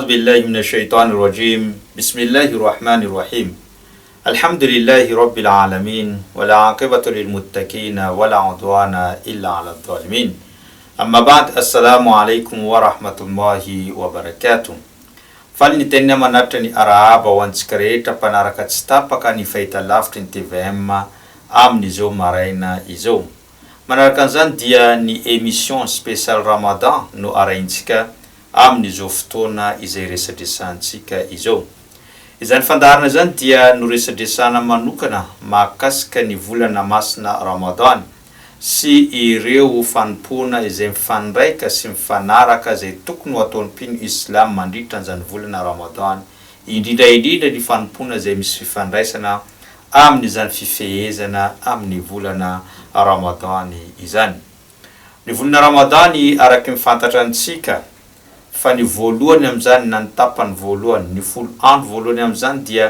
A'udhu billahi minash shaitani rajim. Bismillahir rahmanir rahim. Alhamdulillahi rabbil alamin wal aqibatu lil muttaqin wal udwana illa 'alal zalimin. Amma ba'd, assalamu alaikum wa rahmatullahi wa barakatuh. Faly ny teniny manatitra ny arahaba ho antsika rehetra mpanaraka tsy tapaka ny fahitalavitry ny tvm amin'izao maraina izao. Manaraka an'izany dia ny émission spéciale Ramadan no arahintsika amin'izao fotoana izay resadresahantsika izao. Izany fandaharana izany dia noresadresahana manokana mahakasika ny volana masina Ramadan sy ireo fanompoana izay mifandraika sy mifanaraka izay tokony ho ataon'ny mpino Islam mandritra an'izany volana Ramadan, indrindra indrindra ny fanompoana izay misy fifandraisana amin'izany fifehezana amin'ny volana Ramadan izany. Ny volana Ramadan araky ny fantatra antsika fa ny voalohany amin'izany na ny tapany voalohany, ny folo andro voalohany amin'izany dia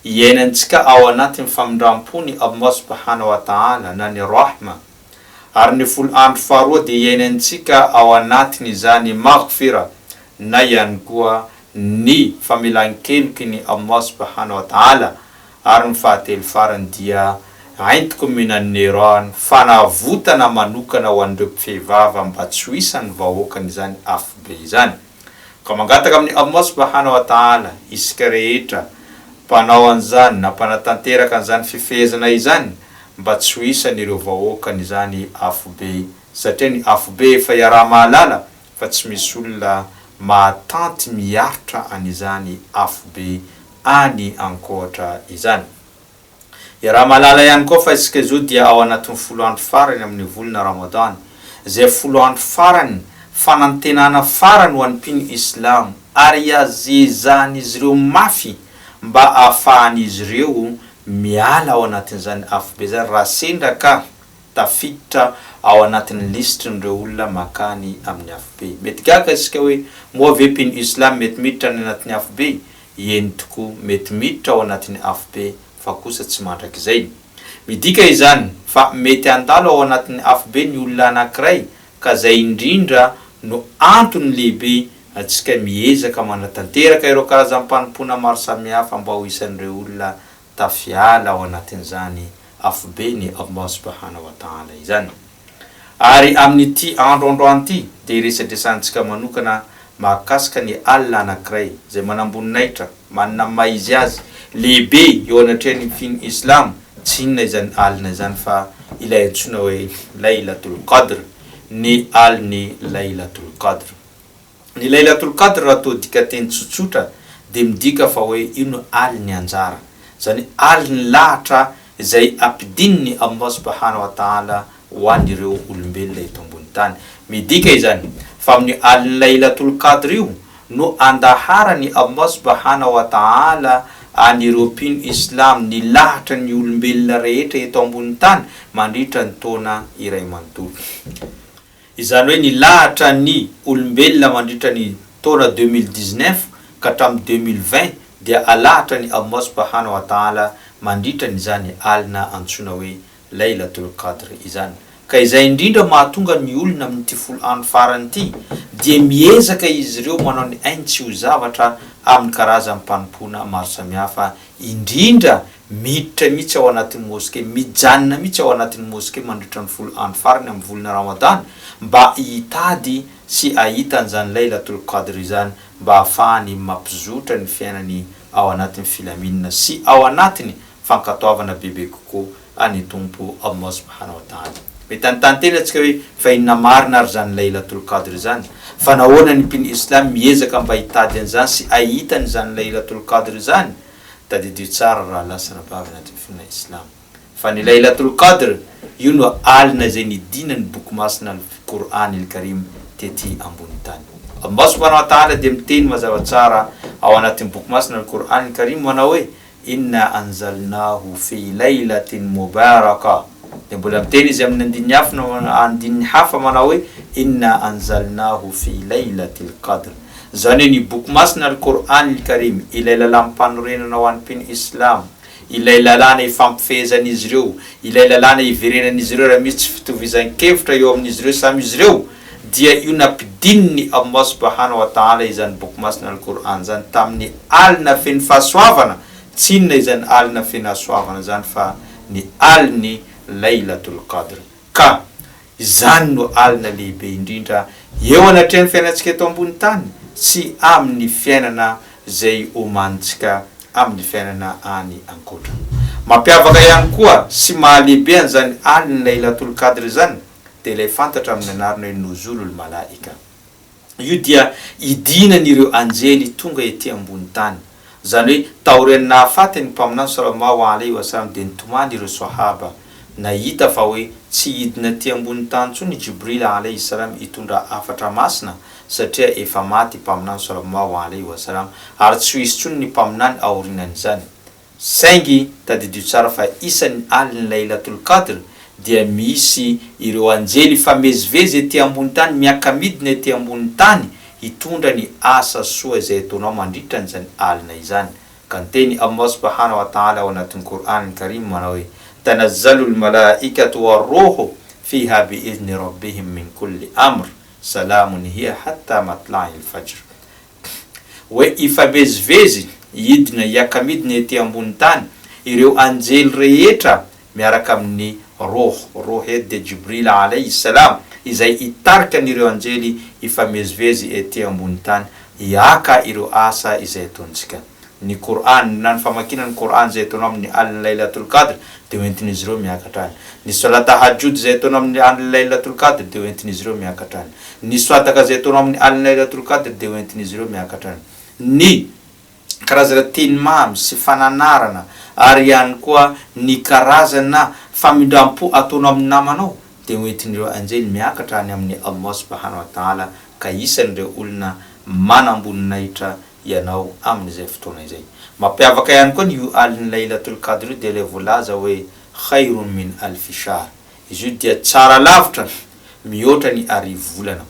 iainantsika ao anatin'ny famindram-pon'i Allah subhanahu wa ta'ala na ny Rahma, ary ny folo andro faharoa dia iainantsika ao anatin'izany Maghfira na ihany koa ny famelan-keloky ny Allah subhanahu wa ta'ala, Ary ny fahatelo farany dia Entiko minan niran, fanavotana manokana ho an'ireo mpifehy vava mba tsy ho isan'ny vahoakany izany afobe izany. Ka mangataka amin'i Allah subhana wa ta'ala isika rehetra mpanao an'izany na mpanatanteraka an'izany fifehezana izany mba tsy ho isan'ireo vahoakany izany afobe satria ny afobe efa iaraha-mahalala fa tsy misy olona mahatanty miaritra an'izany afobe any ankoatra izany. Iaraha-mahalala ihany koa fa isika izao dia ao anatin'ny folo andro farany amin'ny volana Ramadan, izay folo andro farany fanantenana farany ho an'ny mpino Islamo ary iazezahan'izy ireo mafy mba ahafahan'izy ireo miala ao anatin'izany afobe izany raha sendra ka tafiditra ao anatin'ny lisitrin'ireo olona makany amin'ny afobe. Mety gaga isika hoe, moa ve mpino Islam mety miditra any anatin'ny afobe? Eny tokoa, mety miditra ao anatin'ny afobe, fa kosa tsy mandrakizay. Midika izany fa mety handalo ao anatin'ny afobe ny olona anankiray, ka izay indrindra no antony lehibe antsika miezaka manatanteraka ireo karazam-panompoana maro samihafa mba ho isan'ireo olona tafiala ao anatin'izany afoben'i Allah subhanahu wa ta'ala izany. Ary amin'ity andro androany ity dia hiresadresantsika manokana mahakasika ny alina anankiray izay manamboninahitra, manana ny maha izy azy, lehibe eo anatrehan'ny mpino Islamo, tsy inona izany alina izany fa ilay antsoina hoe Laylatul Qadr, ny alin'ny Laylatul Qadr. Ny Laylatul Qadr raha toa dikateny tsotsotra dia midika fa hoe io no alin'ny anjara, izany hoe alin'ny lahatra izay ampidinin'i Allah subhanahu wa ta'ala ho an'ireo olombelona eto ambony tany. Midika izany fa amin'io alin'ny Laylatul Qadr io no andaharan'i Allah subhanahu wa ta'ala an'ireo mpino Islam ny lahatra ny olombelona rehetra eto ambony tany mandritra ny taona iray manontolo. Izany hoe nilahatra ny olombelona mandritra ny taona 2019 ka hatramin'ny 2020 dia alahatra ny Allah subhanahu wa ta'ala mandritra ny izany alina antsoina hoe Laylatul Qadr izany. Ka izay indrindra mahatonga ny olona amin'ity folo andro farany ity dia miezaka izy ireo manao ny ainy tsy ho zavatra amin'ny karazam-panompoana maro samihafa indrindra Miditra mihitsy ao anatin'ny moske, mijanona mihitsy ao anatin'ny moske mandritra ny folo andro farany amin'ny volana Ramadany mba hitady sy hahita an'izany Laylatul Qadr izany mba hahafahany mampizotra ny fiainany ao anatin'ny filaminana sy ao anatin'ny fankatoavana bebe kokoa an'i Tompo Allah Subhanahu wa Ta'ala. Mety hanontany tena isika hoe fa inona marina ary izany Laylatul Qadr izany? Fa nahoana ny mpino Islam miezaka mba hitady an'izany sy hahita an'izany Laylatul Qadr izany? Tadidio tsara rahalahy sy rahavavy anatin'ny finoana Islam fa ny Laylatul Qadr io no alina izay nidinan'ny boky masina Al Qur'an Il Karim tety ambony tany. Allah subhanahu wa ta'ala dia miteny mazava tsara ao anatin'ny boky masina Al Qur'an Il Karim manao hoe, Inna anzalnahu fi laylatin mubaraka. Dia mbola miteny izy amin'ny andininy hafa andininy hafa manao hoe, Inna anzalnahu fi laylatil qadr. Izany hoe ny boky masina Al-Qur'an Al-Karim, ilay lalàm-panorenana ho an'ny mpino Islamo, ilay lalàna ifampifehezan'izy ireo, ilay lalàna iverenan'izy ireo raha misy tsy fitovizan-kevitra eo amin'izy ireo samy izy ireo, dia io nampidinin'i Allah subhanahu wa ta'ala izany boky masina Al-Qur'an izany tamin'ny alina feno fahasoavana, tsy inona izany alina feno hasoavana izany fa ny alin'ny Laylatul Qadr. Ka izany no alina lehibe indrindra eo anatrehan'ny fiainantsika eto ambony tany sy amin'ny fiainana izay omanintsika amin'ny fiainana any ankoatra. Mampiavaka ihany koa sy mahalehibe an'izany alin'ny Laylatul Qadr izany dia ilay fantatra amin'ny anarana hoe Nuzulul Malaika. Io dia idinan'ireo anjely tonga ety ambony tany. Izany hoe taorian'ny nahafaty ny Mpaminany Sallallahu alaihi wa sallam dia nitomany ireo Swahaba nahita fa hoe tsy hidina aty ambony tany intsony i Jibril alaihi salam hitondra hafatra masina satria efa maty i Mpaminany Sallallahu alaihi wa sallam ary tsy ho hisy intsony ny Mpaminany aorianan'izany. Saingy tadidio tsara fa isan'ny alin'ny Laylatul Qadr dia misy ireo anjely hifamezivezy ety ambony tany miaka-midina ety ambony tany hitondra ny asa soa izay ataonao mandritra an'izany alina izany. Ka niteny Allah subhanahu wa ta'ala ao anatin'ny Qur'an al-Karim manao hoe, Tanazzalul malaikatu war-ruhu fiha bi-idhni rabbihim min kulli amr, salamun hiya hatta matla'il fajr. Hoe hifamezivezy, hidina hiaka-midina ety ambony tany ireo anjely rehetra miaraka amin'ny Roh, Roh eto dia Jibril alayhi salam, izay hitarika an'ireo anjely hifamezivezy ety ambony tany hihaka ireo asa izay ataontsika. Ny Qur'an, na ny famakiana ny Qur'an izay ataonao amin'ny alin'ny Laylatul Qadr dia ho entin'izy ireo miakatra any. Ny Salat Tahajjud izay ataonao amin'ny alin'ny Laylatul Qadr dia ho entin'izy ireo miakatra any. Ny Swadaka izay ataonao amin'ny alin'ny Laylatul Qadr dia ho entin'izy ireo miakatra any. Ny karazana teny mamy sy fananarana ary ihany koa ny karazana famindram-po ataonao amin'ny namanao dia ho entin'ireo anjely miakatra any amin'i Allah subhanahu wa ta'ala ka isan'ireo olona manam-boninahitra ianao amin'izay fotoana izay. Mampiavaka ihany koa ny io alin'ny Laylatul Qadr io dia ilay voalaza hoe khayrun min alfi shahr. Izy io dia tsara lavitra mihoatra ny arivo volana.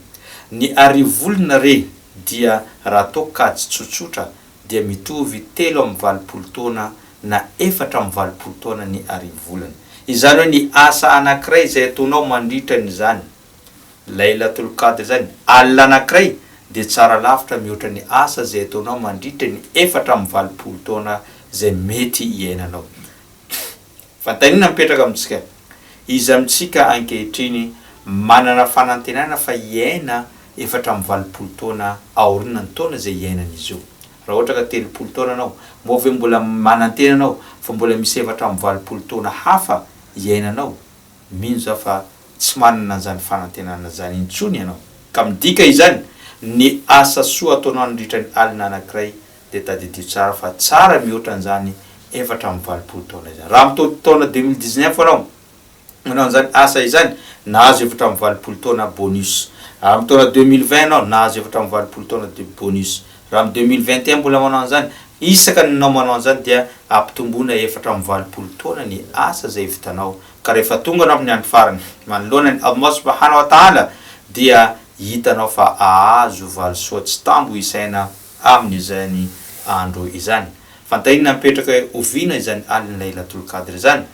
Ny arivo volana re dia raha atao kajy tsotsotra dia mitovy 83 taona na 84 taona ny arivo volana. Izany hoe ny asa anankiray izay ataonao mandritra an'izany Laylatul Qadr izany, alina anankiray, dia tsara lavitra mihoatra ny asa izay ataonao mandritra ny 84 taona izay mety hiainanao. Fanontaniana mipetraka amintsika, Iza amintsika ankehitriny manana fanantenana fa hiaina 84 taona aorianan'ny taona izay iainan'izy io? Raha ohatra ka 30 taona ianao, moa ve mbola manantena ianao fa mbola misy 84 taona hafa hiainanao? Mino za fa tsy manana an'izany fanantenana izany intsony ianao. Ka midika izany, ny asa soa ataonao nandritra ny alina anankiray dia tadidio tsara fa tsara mihoatra an'izany 84 taona izany. Raha amin'ny taona 2019 ianao manao an'izany asa izany, nahazo 84 taona bonus. Raha amin'ny taona 2020 ianao, nahazo 84 taona de bonus. Raha amin'ny 2021 mbola manao an'izany, isaka ny anao manao an'izany dia ampitomboina 84 taona ny asa izay vitanao. Ka rehefa tonga anao amin'ny andro farany, manoloana an'i Allah subhanahu wa ta'ala, dia hitanao fa ahazo valisoa tsy tambo isaina amin'izany andro izany. Fantahina mipetraka hoe oviana izany alin'ny Laylatul Qadr izany?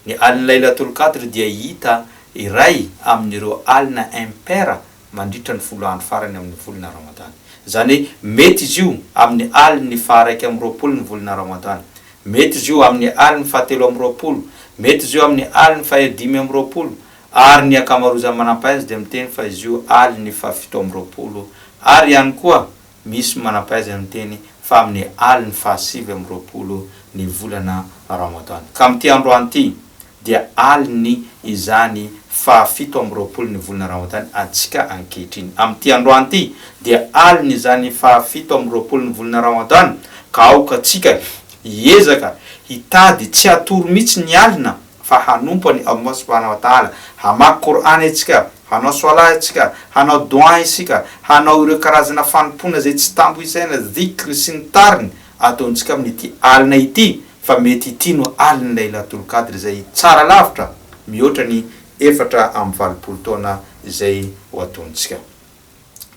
Ny alin'ny Laylatul Qadr dia hita iray amin'ireo alina impair mandritra ny 10 andro farany amin'ny volana Ramadany. Izany hoe mety izy io amin'ny alin'ny faha-21 ny volana Ramadany, mety izy io amin'ny alin'ny faha-23, mety izy io amin'ny alin'ny faha-25, ary ny ankamaroazan'ny manampahaizana dia miteny fa izy io alin'ny faha-27, ary ihany koa misy manampahaizana miteny fa amin'ny alin'ny faha-29 ny volana Ramadany. Ka amin'ity androany ity dia alin'ny izany faha-27 ny volana Ramadany antsika ankehitriny. Amin'ity androany ity dia alin'ny izany faha-27 ny volana Ramadany ka aoka tsika hiezaka hitady tsy hatory mihitsy ny alina fa hanompo an'i Allah subhanahu wa ta'ala, hamaky Qur'an isika, hanao Swalah isika, hanao Du'a isika, hanao ireo karazana fanompoana izay tsy tambo isaina, dhikr sy ny tariny, ataontsika amin'ity alina ity, fa mety ity no alin'ny Laylatul Qadr izay tsara lavitra mihoatra ny 84 taona izay ho ataontsika.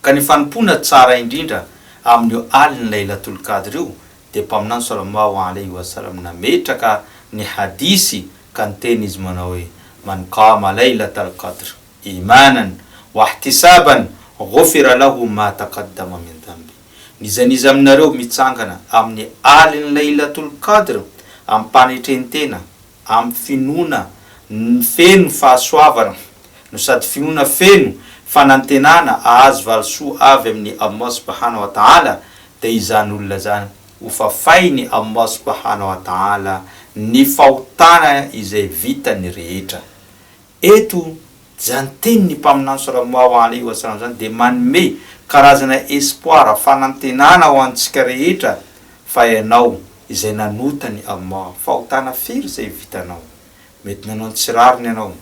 Ka ny fanompoana tsara indrindra amin'io alin'ny Laylatul Qadr io dia Mpaminany Sallallahu alaihi wa sallam nametraka ny hadisy ka niteny izy manao hoe, Man qama laylatal qadr imanan. Wahtisaban ghufira lahu ma taqaddama min dhanbi. N'iza n'iza aminareo mitsangana amin'ny alin'ny Laylatul Qadr amim-panetren-tena, amin'ny finoana feno fahasoavana no sady finoana feno fanantenana ahazo valisoa avy amin'i Allah subhanahu wa ta'ala, dia izany olona izany ho fafain'i Allah subhanahu wa ta'ala ny fahotana izay vitany rehetra. Eto, izany tenin'ny Mpaminany Sallallahu alaihi wa sallam izany dia manome karazana espoir, fanantenana ho antsika rehetra fa ianao izay nanota an'i Allah, fahotana firy izay vitanao? Mety nanao ny tsy rariny ianao,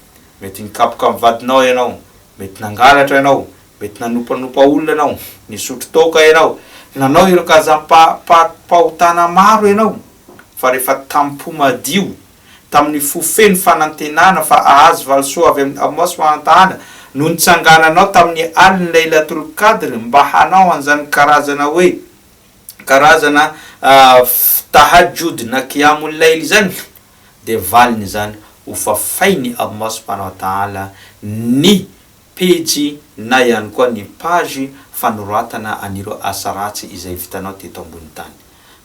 mety nikapoka ny vadinao ianao, mety nangalatra ianao, mety nanompanopa olona ianao, nisotro toaka ianao, nanao ireo karazam-pahotana maro ianao, fa rehefa tamim-po madio, tamin'ny fo feno fanantenana fa hahazo valisoa avy amin'i Allah subhanahu wa ta'ala no nitsangananao tamin'ny alin'ny Laylatul Qadr mba hanao an'izany karazana hoe karazana Tahajjud na Qiyamul Layl izany, dia valiny izany ho fafain'i Allah subhanahu wa ta'ala ny pejy na ihany koa ny page fanoratana an'ireo asa ratsy izay vitanao teto ambony tany.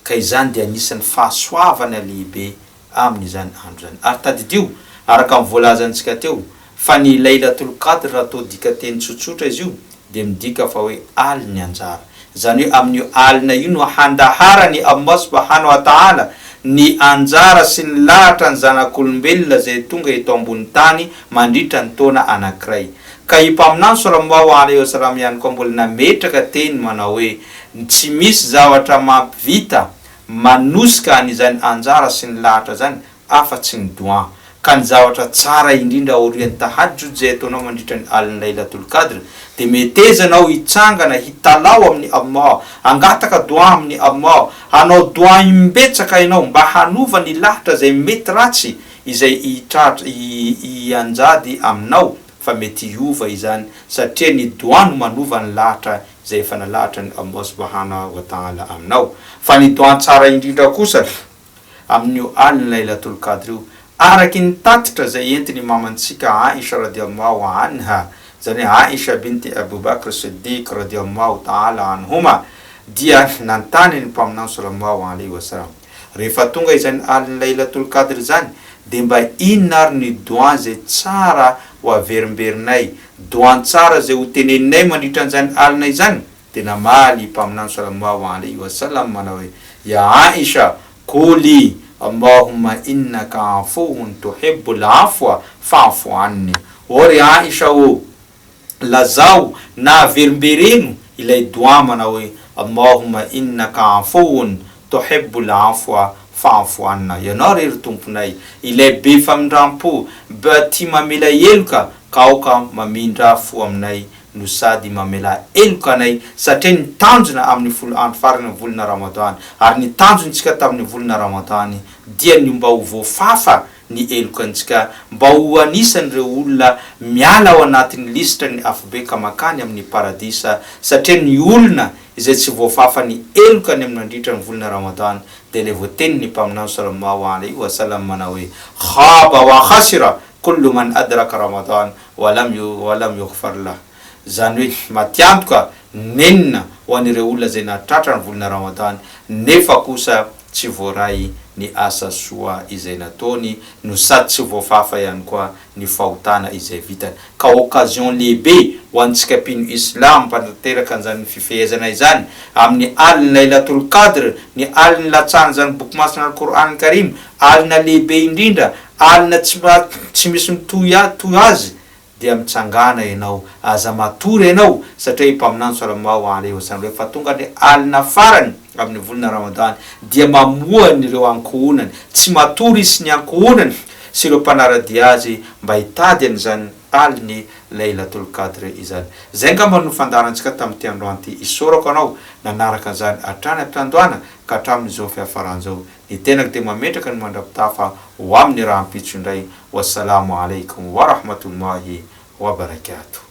Ka izany dia anisan'ny fahasoavana lehibe amin'izany andro izany. Ary tadidio, araka ny voalazantsika teo, fa ny Laylatul Qadr raha atao dikateny tsotsotra izy io dia midika fa hoe alin'ny anjara. Izany hoe amin'io alina io no handaharan'i Allah subhanahu wa ta'ala ny anjara sy ny lahatra ny zanak'olombelona izay tonga eto ambony tany mandritra ny taona anankiray. Ka i Mpaminany sallallahu alaihi wa sallam ihany koa mbola nametraka teny manao hoe, Tsy misy zavatra mampivita manosika an'izany anjara sy ny lahatra izany afa-tsy ny doua. Ka ny zavatra tsara indrindra aorian'ny tahajjud izay ataonao mandritra ny alin'ny Laylatul Qadr dia meteza anao hitsangana hitalaho amin'i Allah, hangataka doua amin'i Allah, hanao doua imbetsaka ianao mba hanova ny lahatra izay mety ratsy izay hitratra hianjady aminao fa mety hiova izany satria ny doua no manova ny lahatra izay efa nalahatran'i Allah subhana wa ta'ala aminao. Fa ny doua tsara indrindra kosa amin'io alin'ny Laylatul Qadr io, araky ny tatitra izay entin'ny Imamantsika Aisha radiallahu anha, izany hoe Aisha binti Abu Bakr Siddiq radiallahu ta'ala anhuma, dia nanontany ny Mpaminany sallallahu alaihi wa sallam, rehefa tonga izany alin'ny Laylatul Qadr izany, dia mba inona ary ny doua izay tsara ho averimberinay, doua tsara izay ho teneninay mandritra an'izany alina izany? Dia namaly i Mpaminany sallallahu alaihi wa sallam manao hoe, Ya Aisha, Quli, Allahumma innaka afuwun tuhibbul afwa fa'fu anni. Ô ry Aisha ô! Lazao na averimbereno ilay doua manao hoe, Allahumma innaka afuwun tuhibbul afwa fa'fu anna. Ianao re ry Tomponay, ilay be famindram-po, tia mamela heloka, ka aoka mamindra fo aminay no sady mamelà heloka anay satria ny tanjona amin'ny folo andro farany ny volana Ramadany ary ny tanjontsika tamin'ny volana Ramadany dia ny mba ho voafafa ny helokantsika mba ho anisan'ireo olona miala ao anatin'ny lisitra ny afobe ka mankany amin'ny paradisa satria ny olona izay tsy voafafa ny helokany amin'ny nandritra ny volana Ramadany dia ilay voatenin'ny Mpaminany Sallallahu alaihi wa sallam manao hoe khaba wa khasira Kullu man adraka Ramadan wa lam wa lam yughfar lah. Izany hoe matiantoka, nenina ho an'ireo olona izay nahatratra ny volana Ramadan nefa kosa tsy voaray ny asa soa izay nataony no sady tsy voafafa ihany koa ny fahotana izay vitany. Ka occasion lehibe ho antsika mpino Islam mpanatanteraka an'izany fifehezana izany amin'ny alin'ny Laylatul Qadr, ny alin'ny latsahan'izany boky masina Al-Qur'an Al-Karim, alina lehibe indrindra Alina tsy mba tsy misy mitohy toy azy dia mitsangàna ianao, aza matory ianao satria i Mpaminany Sallallahu alaihi wa sallam rehefa tonga ny alina farany amin'ny volana Ramadany dia mamoha an'ireo ankohonany, tsy matory izy sy ny ankohonany sy ireo mpanara-dia azy mba hitady an'izany alin'ny Laylatul Qadr izany. Izay angamba no fandaharantsika tamin'ity androany ity, isaorako anao nanaraka an'izany hatrany am-piandohana ka hatramin'izao fiafarany izao. Ny tenako dia mametraka ny mandra-pitafa ho amin'ny rahampitso indray. Wassalamo alaikum wa rahmatullahi wa barakatuh.